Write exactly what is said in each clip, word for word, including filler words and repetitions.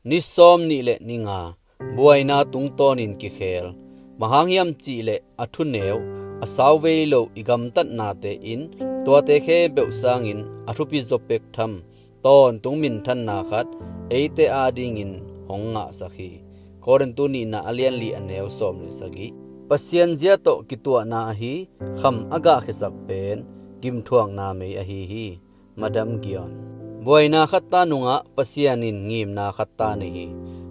Ni sawm nih le ni nga, buaina tungtawnin kikhel. Bang hang hiam cih leh a thuneu, a sauvei lo i gamtatnate in tuate khempeuh sangin a thupi zaw pek tham, tawntung minthanna khat eite adingin hong ngahsak hi. Korintu nihna a lianli a neu sawm le sagih. Pasian zia tawh kituahna ahi kham a gahkhiasak pen gimthuakna mei ahi hi. Madam Gion. Buaina khat ta nungah Pasian in ngimna khat ta nei hi.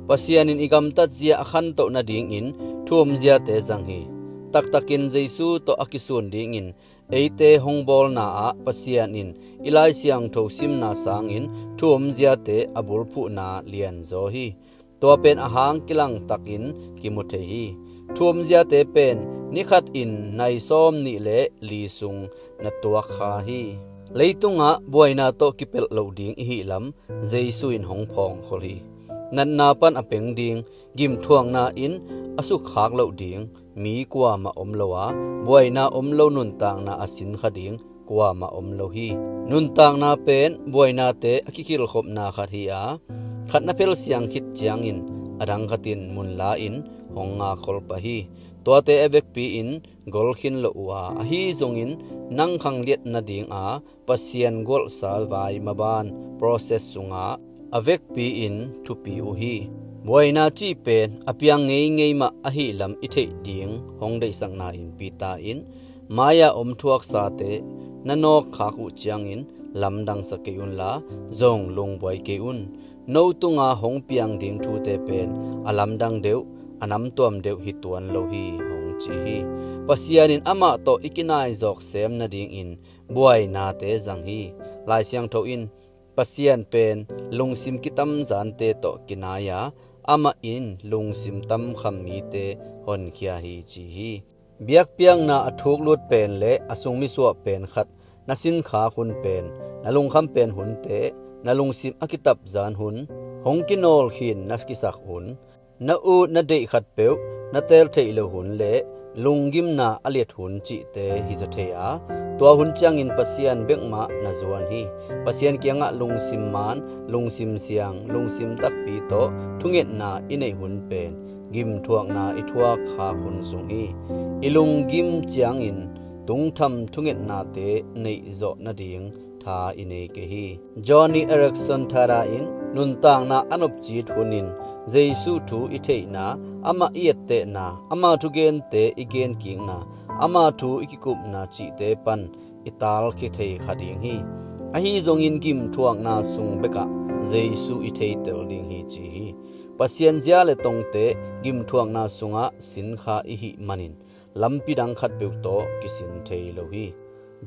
Pasian in i gamtat zia a khantoh nadingin thu-um ziate zang hi. Taktakin Jesu tawh a kisun dingin eite hong bawlna ah Pasian in i Lai Siangtho simna sangin thu-um ziate a bulphuhna lianzaw hi. Tua pen a hang kilangtakin kimu thei hi. Thu-um ziate pen ni khatin nai sawm nih le li sung na tuak kha hi. Leitungah buaina tawh kipelh loh ding i hih lam Jesu in hong phawngkhol hi. Natna pan a peng ding, gimthuakna in a sukkhak loh ding mi kuamah om lo a, buaina om lo nuntakna a sinkha ding kuamah om lo hi. Nuntakna pen buainate a kikilkhopna khat hi a, khat na phel siang khit ciangin a dang khatin munla in hong ngakkhol pah hi. Tuate a vekpi in gol khin lo uh a, ahi zongin nang khangliat nading a Pasian gualhsa vai maban process sungah a vekpi in thupi uh hi. Buaina cih pen a piang ngeingei mah ahih lam i theih ding hong deihsakna in Peter in, mai-ah om thuaksate na nawkkhak uh ciangin lamdangsa kei unla, zong lungbuai kei un. No tunga hong piang ding thute pen a lamdang deuh, a namtuam deuh hi tuan lo hi, hong ci hi. Pasian in amah tawh i kinaizawk sem nadingin buainate zang hi. Lai Siangtho in Pasian pen lungsim kitamzante tawh kinai a, amah in lungsim tamkham mite honkhia hi, ci hi. Biakpiakna a thuklut pen le a sung misuah pen khat na sinkhak hun pen, na lungkham pen hunte, na lungsim a kitapzan hun, hong kinawlkhin na kisak hun, na ut na deih khatpeuh na teel theih loh hun le lunggimna a liat hun cihte hi zaw thei a, tua hun ciangin Pasian bekmah na zuan hi. Pasian kiangah lungsim man, lungsim siang, lungsim takpi tawh thungetna i neih hun pen gimthuakna i thuakkhak hun zung hi. I lunggim ciangin tungtham thungetnate neih zawh nading tha i nei kei hi. Joni Eareckson Tada in nuntakna a nopcit hunin Jesu thu i theihna, amah i ettehna, ama thugente i genkikna, ama thu i kikupna cihte pan i talkhia thei kha ding hi. Ahi zongin gimthuakna sung bekah Jesu i theitel ding hi, ci hi. Pasian zia le tongte gimthuakna sungah sinkha i hih manin lampi dang khatpeuh tawh kisin thei lo hi.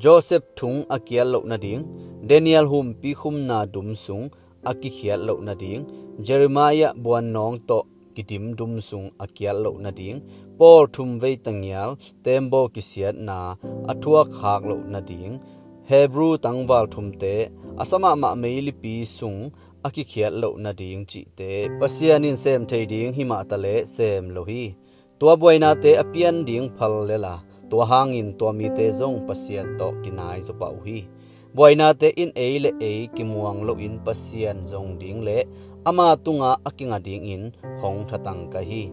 Joseph thung a kiat loh nading, Daniel humpi khumna dum sung a kikhiat loh nading, Jeremiah buannawng tawh kidim dum sung a kiat loh nading, Paul thumvei tangial tembaw kisiatna a thuakkhak loh nading, Hebrew tangval thumte a sa mahmah meilipi sung a kikhiat loh nading cihte Pasian in sem thei ding himah taleh sem lo hi. Tua buainate a pian ding phal lel a, tua hangin tua mite zong Pasian tawh kinai zaw pah uh hi. Buainate in ei le ei kimuang loin Pasian zong ding le ama tunga a kinga dingin hong thatang ka hi.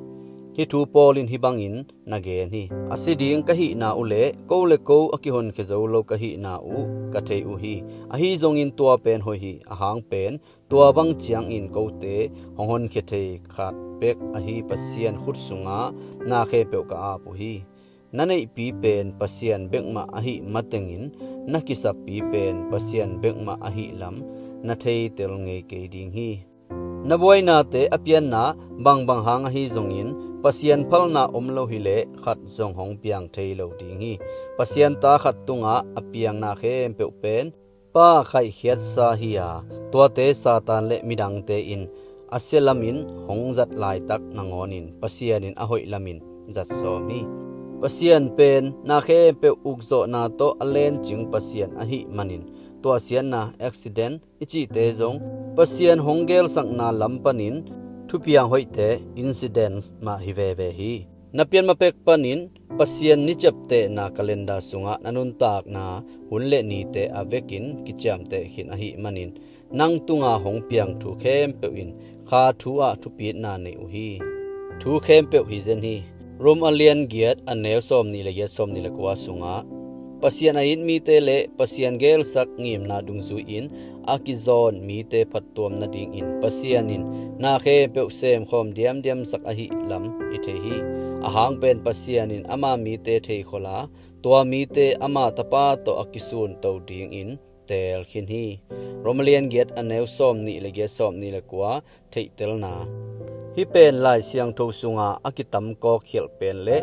Hih thu Paul in hih bangin na gen hi. A si ding ka hihna uh le ko le ko a kihonkhia zo lo ka hihna uh ka thei uh hi. Ahi zongin tua pen hoih hi, a hang pen tua bang ciangin kote hong honkhia thei khat bek ahi Pasian khut sungah na khempeuh ka ap uh hi. Na neihpi pen Pasian bekmah ahih matengin na kisappi pen Pasian bekmah ahih lam na theitel ngei kei ding hi. Na buainate a pianna bangbang hang ahi zongin Pasian phalna om lo hileh khat zong hong piang thei lo ding hi. Pasian ta khat tungah a piang na khempeuh pen Pa khaihkhiatsa hi a, tuate Satan le midangte in a sia lamin hong zat laitak nangawnin Pasian in a hoih lamin zat sawm hi. Pasian pen na khempeuh ukzawhna tawh a lencing Pasian ahih manin tua siatna, accident i cihte zong Pasian hong gelsakna lam panin thupiang hoihte, incident mah hi veve hi. Na pian ma pek panin Pasian ni ciaptehna calendar sungah na nuntakna hun le nite a vekin kiciamteh khin ahih manin nang tunga hong piang thu khempeuh in kha thu ah thupitna nei uh hi. Thu khempeuh hi zen hi. Rom a lian giat a neu sawm nih le giat, sawm nih le kua sungah Pasian a it mite le Pasian gelsak ngimna dungzui in a kizawn mite phattuam nadingin Pasian in na khempeuh semkhawm diamdiamsak ahi lam i thei hi. Ahang pen Pasian in ama mite theikhol a, tua mite ama tapa tawh a kisunto dingin teel khin hi. Rom a lian giat a neu sawm nih le giat, sawm nih le kua theihtelna. Hih pen Lai Siangtho sunga a kitamkawk khialh pen le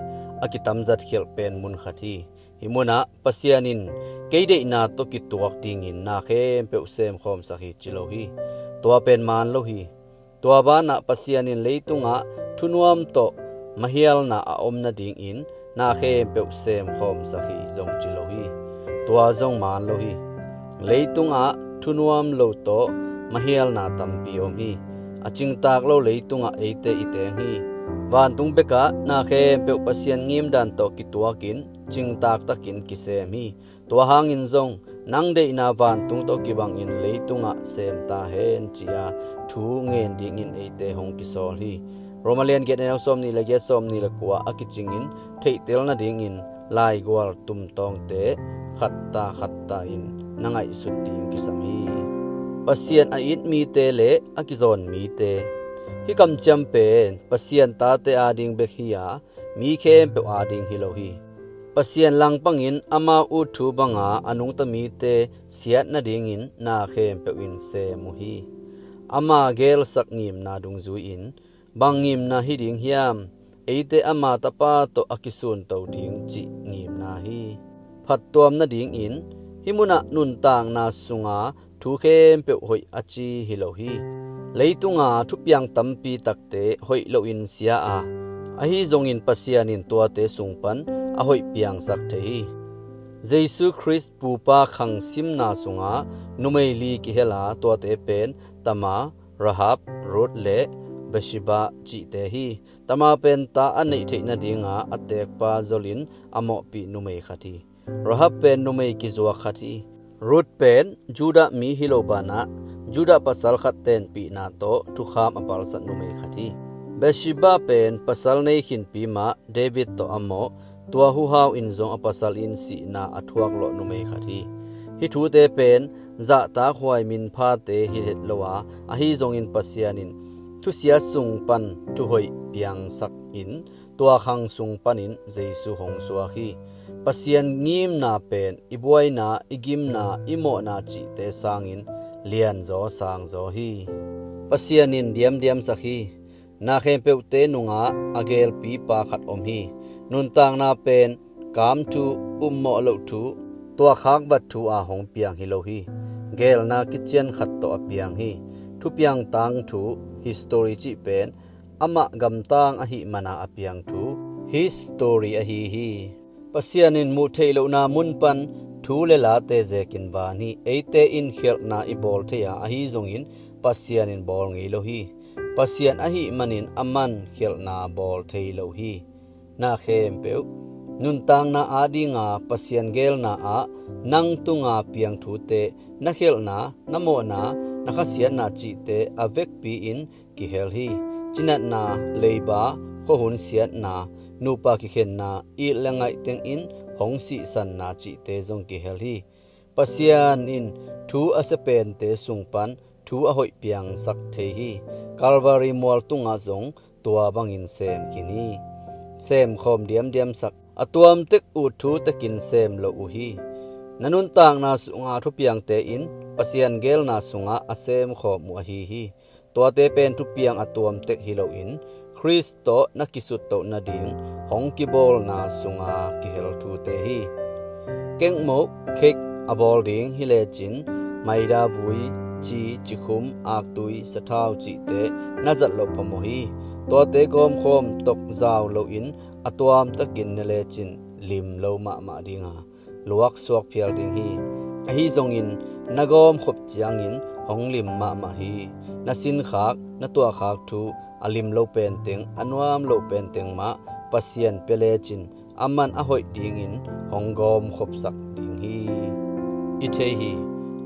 a kitamzat khialh pen mun khat hi. Hih munah Pasian in kei deihna tawh kituak dingin na khempeuh semkhawmsak hi ci lo hi. Tua pen maan lo hi. Tua banah Pasian in leitungah thunuam tawh mahialna a om nadingin na khempeuh semkhawmsak hi zong ci lo hi. Tua zong maan lo hi. Leitungah thunuam lo tawh mahialna tampi om hi. A cingtak lo leitungah eite i teng hi. Vantung bekah na khempeuh Pasian ngimdan tawh kituakin cingtak takin kisem hi. Tua hangin zong nang deihna vantung tawh kibangin leitungah sem ta hen ci-a thu ngen dingin eite hong kisawl hi. Rom a lian giat a neu sawm nih le giat, sawm nih le kua a kicingin theihtel nadingin laigual tumtawngte khatta khatta in na ngaihsut ding kisam hi. Pasian a it mite le a kizawn mite. Hih kamciam pen Pasian tate ading bek hi-a mi khempeuh ading hi lo hi. Pasian langpangin amau ut thu banga a nungta mite siat nadingin na khempeuh in sem uh hi. Ama gelsak ngimna dungzui-in bang ngimna hi ding hiam? Eite ama tapa tawh a kisunto ding cih ngimna hi. Phattuam nadingin hih munah nuntakna sunga thu khempeuh hoih a ci hi lo hi. Leitunga thupiang tampi takte hoih loin sia a, ahi zongin Pasian in tuate sung pan a hoih piangsak thei hi. Jesu Khrist pupa khang simna sunga numei li kihel a, tuate pen Tamar, Rahab, Ruth le Bathsheba cihte hi. Tamar pen ta a neih theih nadinga a tekpa zolin a mawhpih numei khat hi. Rahab pen numei kizuak khat hi. Ruth pen Judah mi hi lo banah Judah pasal khat tenpihna tawh thukham a palsat numei khat hi. Bathsheba pen pasal nei khinpi mah David tawh a mawh, tua huhau in zong a pasal in sihna a thuak lawh numei khat hi. Hih thute pen zahtak huai minphate hi het lo a, ahi zongin Pasian in thusia sung pan thuhoih piangsak in tua khang sung panin Jesu hong suak hi. Pasian ngimna pen i buaina, i gimna, i mawhna cihte sangin lianzaw sangzaw hi. Pasian in diamdiamsak hi. Na khempeuhte nungah a gelpipa khat om hi. Nuntakna pen kamthu, ummawh loh thu, tuahkhak vat thu a hong piang hi lo hi. Gelna kician khat tawh a piang hi. Thupiang tangthu, history cih pen amah gamtang ahih mana a piang thu, history ahi hi. Pasian in muh theih lohna mun pan thu le late zekin van hi. Eite in khialhna i bawl thei a, ahi zongin Pasian in bawl ngei lo hi. Pasian ahih manin aman khialhna bawl thei lo hi. Na khempeuh nuntakna adinga Pasian gelna ah nang tunga piang thute, na khialhna, na mawhna, na khasiatna cihte a vekpi in kihel hi. Cinatna, leiba, khuahun siatna, nupa kikhenna, it le ngaih tengin hong sihsanna cihte zong kihel hi. Pasian in thu a sia pente sung pan thu a hoih piangsak thei hi. Calvary mual tungah zong tua bangin sem khin hi. Semkhawm diamdiamsak, a tuamtek ut thu tekin sem lo uh hi. Na nuntakna sunga thupiangte in Pasian gelna sungah a semkhawm uh ahi hi. Tuate pen thupiang a tuamtek hi loin Khrist tawh na kisuttoh nading hong kibawlna sunga kihel thute hi. Kengmoh, cake a bawl ding hi lecin maida vui, ci, cikhum, aktui, sathau cihte na zat loh phamawh hi. Tuate gawmkhawm tawk zau loin a tuamtakin ne lecin lim lo mahmah dinga luaksuak phial ding hi. Ahi zongin na gawmkhop ciangin hong lim mahmah hi. Na sinkhak, na tuahkhak thu a lim lo penteng, a nuam lo penteng mah Pasian pia lecin aman a hoih dingin hong gawmkhopsak ding hi. I thei hi.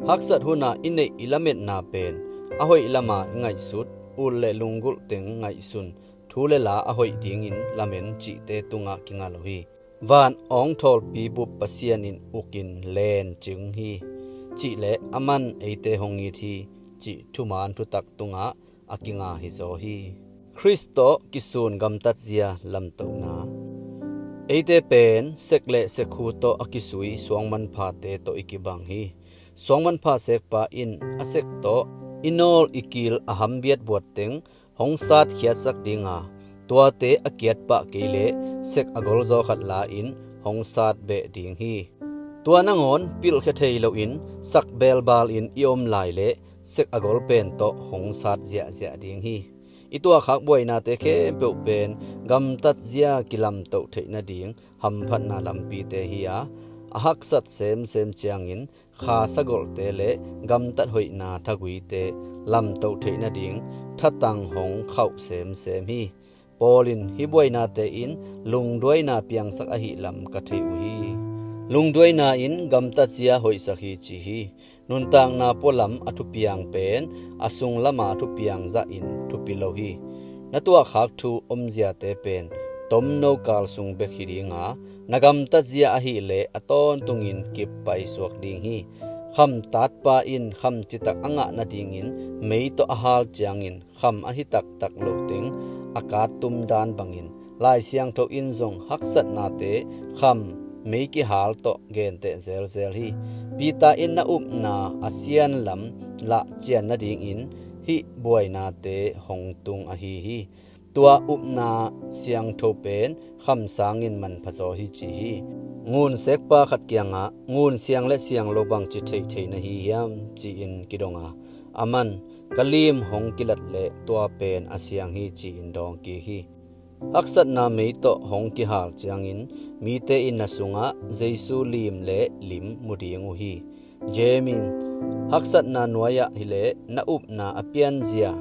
Haksat hunah i neih i lametna pen a hoih lama i ngaihsut, ut le lunggulh teng ngaihsun, thu le la a hoih dingin lamen cihte tungah kinga lo hi. Van awngthawlpi bup Pasian in ukin len cing hi, cih le aman eite hong it hi, cih thuman thutak tungah a kinga hizaw hi. Khrist tawh kisun gamtatzia lamtohna. Eite pen sek le sekhu tawh a kisui suangmanphate tawh i kibang hi. Suangmanpha sekpa in a sek tawh i nawl i kil a hambiat buat teng hong sat khiatsak dinga, tuate a kiat pah kei leh sek a golzaw khat la-in hong sat beh ding hi. Tua nangawn pilhkhia thei loin sak belbal in i om lai leh sek a gol pen tawh hong sat ziahziah ding hi. I tuahkhak buainate khempeuh pen gamtatzia kilamtoh theih nading hamphatna lampite hi-a, a haksat semsem ciangin kha sagolhte le gamtat hoihna thaguite lamtoh theih nading thatang hong khauh semsem hi. Paul in hih buainate in lungduaina piangsak ahih lam ka thei uh hi. Lungduaina in gamtatzia hoihsak hi ci hi. Nuntakna pualam a thupiang pen a sunglama thupiang zahin thupi lo hi. Na tuahkhak thu omziate pen tomno kal sung bek hi dinga, na gamtatzia ahileh a tawntungin kip paisuak ding hi. Khamtatpa in kham citak a ngah nadingin mei tawh a hal ciangin kham ahi taktak lo teng a kattum dan bangin Lai Siangtho in zong haksatnate kham mei kihal tawh genteh zelzel hi. Peter in na upna a sianlam lah cian nadingin hih buainate hong tung ahi hi. Tua upna siangtho pen kham sangin manphazaw hi ci hi. Ngun sekpa khat kiangah ngun siang le siang lo bangci theihtheih na hi hiam ci-in kidonga, aman ka lim hong kilat leh tua pen a siang hi ci-in dawngkik hi. Haksatna mei tawh hong kihal ciangin mite in na sungah Jesu lim le lim mu ding uh hi. James in haksatna nuai-ah hileh na upna a pianzia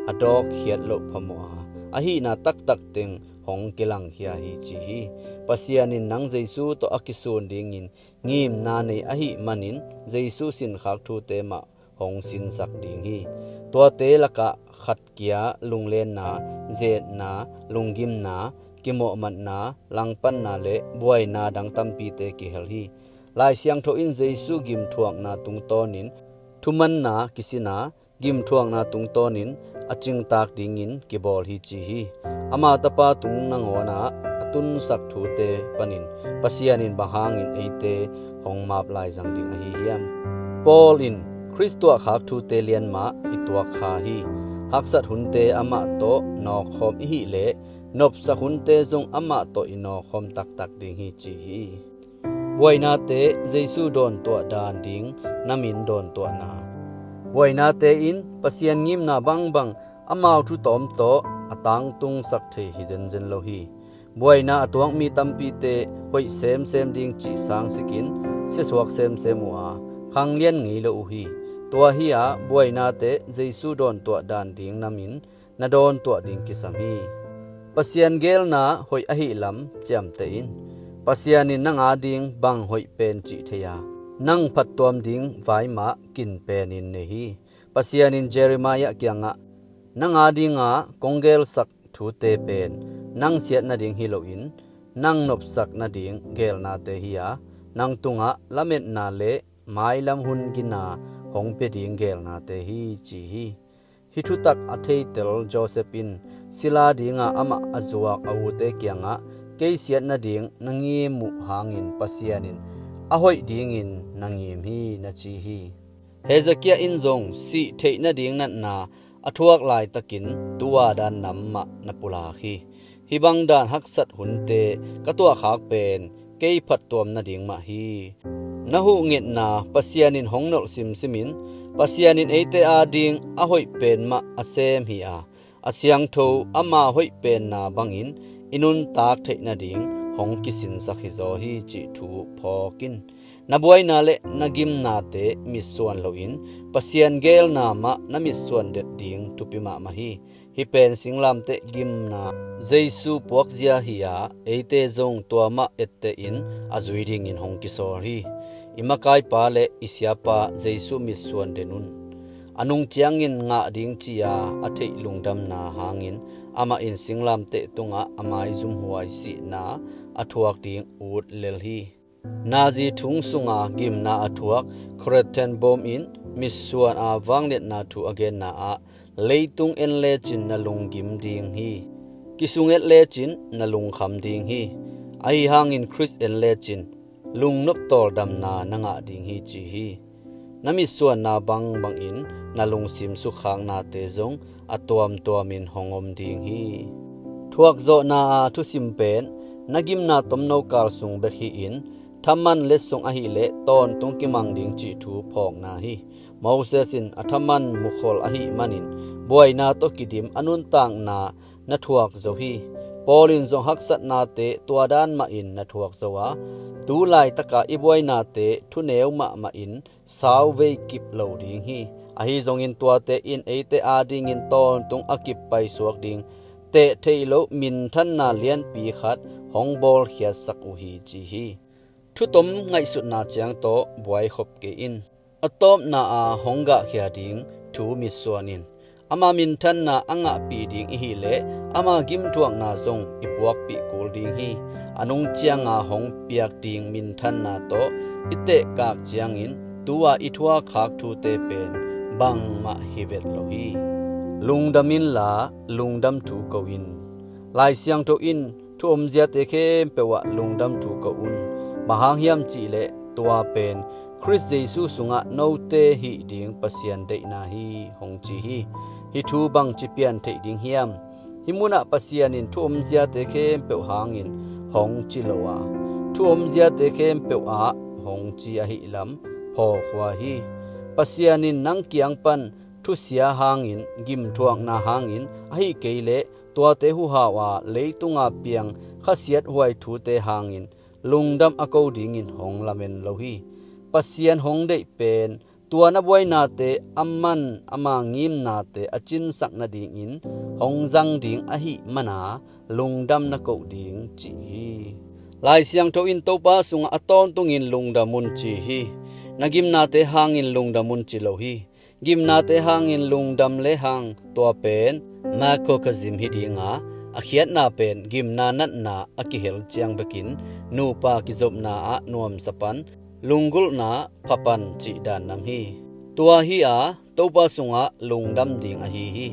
a dawkkhiat loh phamawh a, ahihna taktak teng hong kilangkhia hi ci hi. Pasian in nang Jesu tawh a kisun dingin ngimna nei ahih manin Jesu sinkhak thute mah hong sinsak ding hi. Tuate lakah khat kia lunglenna, zetna, lunggimna, kimawhmatna, langpanna le buaina dang tampite kihel hi. Lai Siangtho in Jesu gimthuakna tungtawnin thumanna kisina, gimthuakna tungtawnin a cingtak dingin kibawl hi ci hi. Ama tapa tung nangawnah a tunsak thute panin Pasian in bang hangin eite hong map laizang ding ahi hiam? Paul in Khrist tuahkhak thute lianmah i tuakkha hi. Haksat hunte amah tawh nawkkhawm i hih leh nopsak hunte zong amah tawh i nawkkhawm taktak ding hi ci hi. Buainate Jesu dawntuah dan ding na min dawntuahna. Buainate in Pasian ngimna bangbang amau thutawm tawh a tangtungsak thei hi zenzen lo hi. Buaina a tuak mi tampite hoih semsem ding cih sangsikin siasuak semsem uh a, khanglian ngei lo uh hi. Tua hi-a buainate Jesu dawntuah dan ding na min na dawntuah ding kisam hi. Pasian geelna hoih ahih lam ciamteh in. Pasian in nang ading bang hoih pen cih thei a, nang phattuam ding vai mah kin penin nei hi. Pasian in Jeremiah kiangah, nang adinga kong geelsak thute pen nang siat nading hi loin nang nopsak nading geelnate hi-a, nang tungah lametna le mailam hun gina hong pia ding geelnate hi ci hi. Hih thutak a theitel Joseph in sila dinga amah a zuak a ute kiangah, kei siat nading na ngim uh hangin Pasian in a hoih dingin na ngim hi na ci hi. Hezekiah in zong sih theih nading natna a thuak laitakin tua dan nam mah na pulak hi. Hih bang dan haksat hunte ka tuahkhak pen kei phattuam nading mah hi. Na huhngetna Pasian in hong nolh simsimin Pasian in eite ading a hoih pen mah a sem hi-a, a siangtho ama hoih penna bangin i nuntak theih nading hong kisinsak hizaw hi cih thu phawk in. Na buaina le na gimnate mitsuan loin Pasian geelna mah na mitsuan det ding thupi mahmah hi. Hih pen singlamteh gimna Jesu puakzia hi-a, eite zong tua mah ettehin a zui dingin hong kisawl hi. I makaipa le i siapa Jesu mitsuan den un. a nung ciangin ngah ding ci-a a theih lungdamna hangin amah in singlamteh tungah a maizumhuai sihna a thuak ding ut lel hi. Nazi thung sunga gimna a thuak Crettenbaum in mitsuan a vangliatna thu a genna ah, "Leitung en lecin na lunggim ding hi. Kisung et lecin na lungkham ding hi. Ahi hangin Khrist en lecin lungnop tawldamna na ngah ding hi," ci hi. Na mitsuanna bangbangin na lungsim sukkhaknate zong a tuamtuamin hong om ding hi. Thuakzawhna a thusim pen na gimna tomno kal sung bek hi-in, thaman letsong ahileh tawntung kimang ding cih thu phawkna hi. Moses in a thaman mukhol ahih manin buaina tawh kidim a nuntakna na thuak zo hi. Paul in zong haksatnate tua dan mahin na thuak zo a, tu laitaka i buainate thuneu mahmahin sauvei kip lo ding hi. Ahi zongin tuate in eite adingin tawntung a kip paisuak ding teh theih loh minthanna lianpi khat hong bawlkhiatsak uh hi, ci hi. Thutom ngaihsutna ciang tawh buaikhop kei in. A tawpna a hong gahkhia ding thu mitsuan in, ama minthanna a ngahpih ding ihileh ama gimthuakna zong i puakpih kul ding hi. A nung cianga hong piak ding minthanna tawh i tehkak ciangin tu-a i thuakkhak thute pen bangmah hi vet lo hi. Lungdam inla, lungdam thu ko in. Lai Siangtho in, "Thu omziate khempeuh ah lungdam thu ko un. Bang hang hiam cihleh tua pen Khrist Jesu sungah note hih ding Pasian deihna hi," hong ci hi. Hih thu bangci piantheih ding hiam? Hih munah Pasian in thu omziate khempeuh hangin hong ci lo a, thu omziate khempeuh ah hong ci ahihlam phawkhuai hi. Pasian in nang kiang pan thusia hangin, gimthuakna hangin, ahih kei leh tuate huhau a leitunga piang khasiathuai thute hangin lungdam a ko dingin hong lamen lo hi. Pasian hong deih pen tua na buainate a man, ama ngimnate a cinsak nadingin hong zang ding ahih mana lungdam na koh ding cih hi. Lai Siangtho in Topa sungah a tawntungin lungdam un ci hi. Na gimnate hangin lungdam un ci lo hi. Gimnate hangin lungdam lehang tua pen macrocosm hi dinga, a khiatna pen gimna natna a kihel ciang bekin nupa kizopna ah nuamsa pan, lunggulhna pha pan cih dan nam hi. Tua hi-a Topa sungah lungdam ding ahi hi.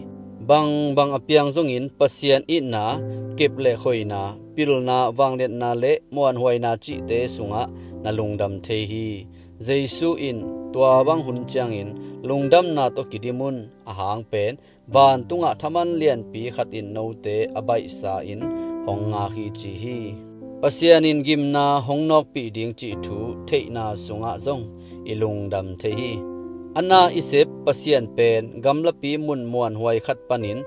Bangbang a piang zongin Pasian itna, kep le khoina, pilna, vangliatna le muanhuaina cihte sungah na lungdam thei hi. Jesu in tua bang hun ciangin lungdamna tawh kidim un, a hang pen vantungah thaman lianpi khat in note a baihsa in hong ngak hi ci hi. Pasian in gimna hong nawkpih ding cih thu theihna sungah zong i lungdam thei hi. A na i sep Pasian pen gamlapi mun muanhuai khat panin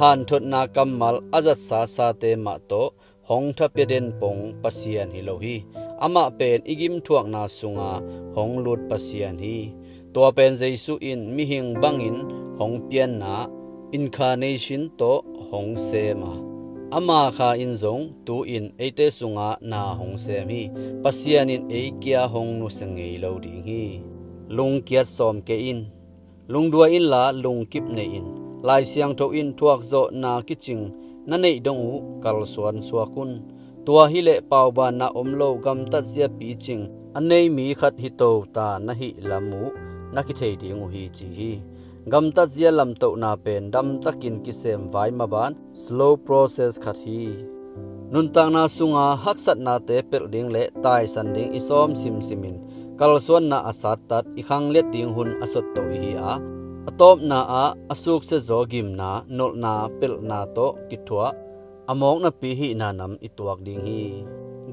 hanthotna kammal a zatsa sate mah tawh hong thapia den pong Pasian hi lo hi. Amah pen i gimthuakna sunga hong lut Pasian hi. Tua pen Jesu in mihing bangin hong pianna, incarnation tawh hong sem a, ama Kha in zong tu-in eite sungah na hong sem hi. Pasian in ei kia hong nusia ngei lo ding hi. Lungkiat sawm kei in. Lungduai inla lungkip nei in. Lai Siangtho in thuakzawhna kicing na neih dong uh kalsuan suak un. Tua hileh paubanna om lo gamtatzia picing a nei mi khat hi to ta na hih lam uh na kithei ding uh hi ci hi. Gamtatzia lamtohna pen damtakin kisem vai maban slow process khat hi. Nuntakna sunga haksatnate pelh ding le taisan ding i sawm simsimin kalsuanna a sattat i khangliat ding hun a sotto ihi a, a tawpna ah a suksia zaw gimna, nolhna, pelhna tawh kithuah a mawknapi hihna nam i tuak ding hi.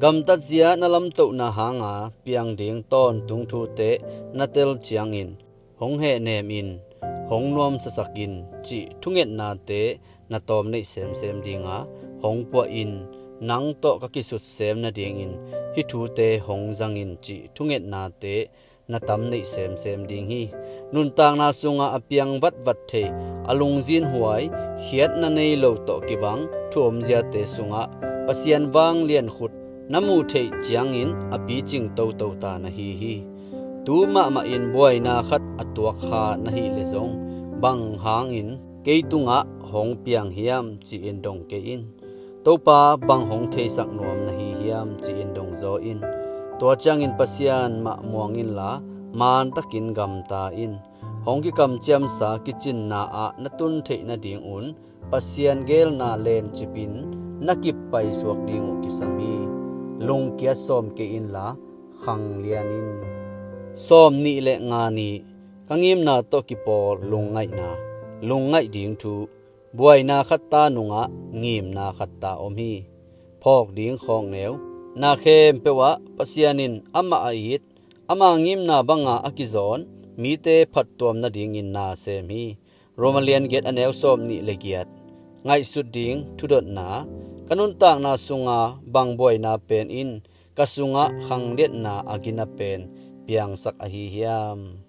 Gamtatzia na lamtohna hanga piang ding tawntung thute na tel ciangin hong hehnem in, hong nuamsasak in cih thungetnate na tawm neih semsem dinga, hong puah in, nang tawh ka kisut sem nadingin hih thute hong zang in cih thungetnate na tam neih semsem ding hi. Nuntakna sunga a piang vatvat thei, a lungzinhuai, khiatna nei lo tawh kibang thu omziate sungah Pasian vanglian khut na muh theih ciangin a picing toto ta na hi hi. Tu mahmah in buaina khat a tuak kha na hih leh zong, Bang hangin kei tungah hong piang hiam, ci-in dong kei in. Topa, bang hong theisak nuam na hi hiam, ci-in dong zaw in. Tua ciangin Pasian mah muang inla, mantakin gamta in. Hong kikamciamsa kicinna ah na tun theih nadingun Pasian geelna lencipin na kip paisuak ding uh kisam hi. Lungkiat sawm kei inla, khanglian in. Sawm nih le nga nih. Ka ngimna tawh kipawl lungngaihna. Lungngaih ding thu. Buaina khatta nungah ngimna khatta om hi. Phawk ding khawkneu. Na khempeuh ah Pasian in amah a it, ama ngimna banga a kizawn mite phattuam nadingin na sem hi. Roma lian giat a neu sawm nih le giat. Ngaihsut ding thudotna. Ka nuntakna sunga bang buaina pen in ka sungah khangliatna a gina pen piangsak ahi hiam?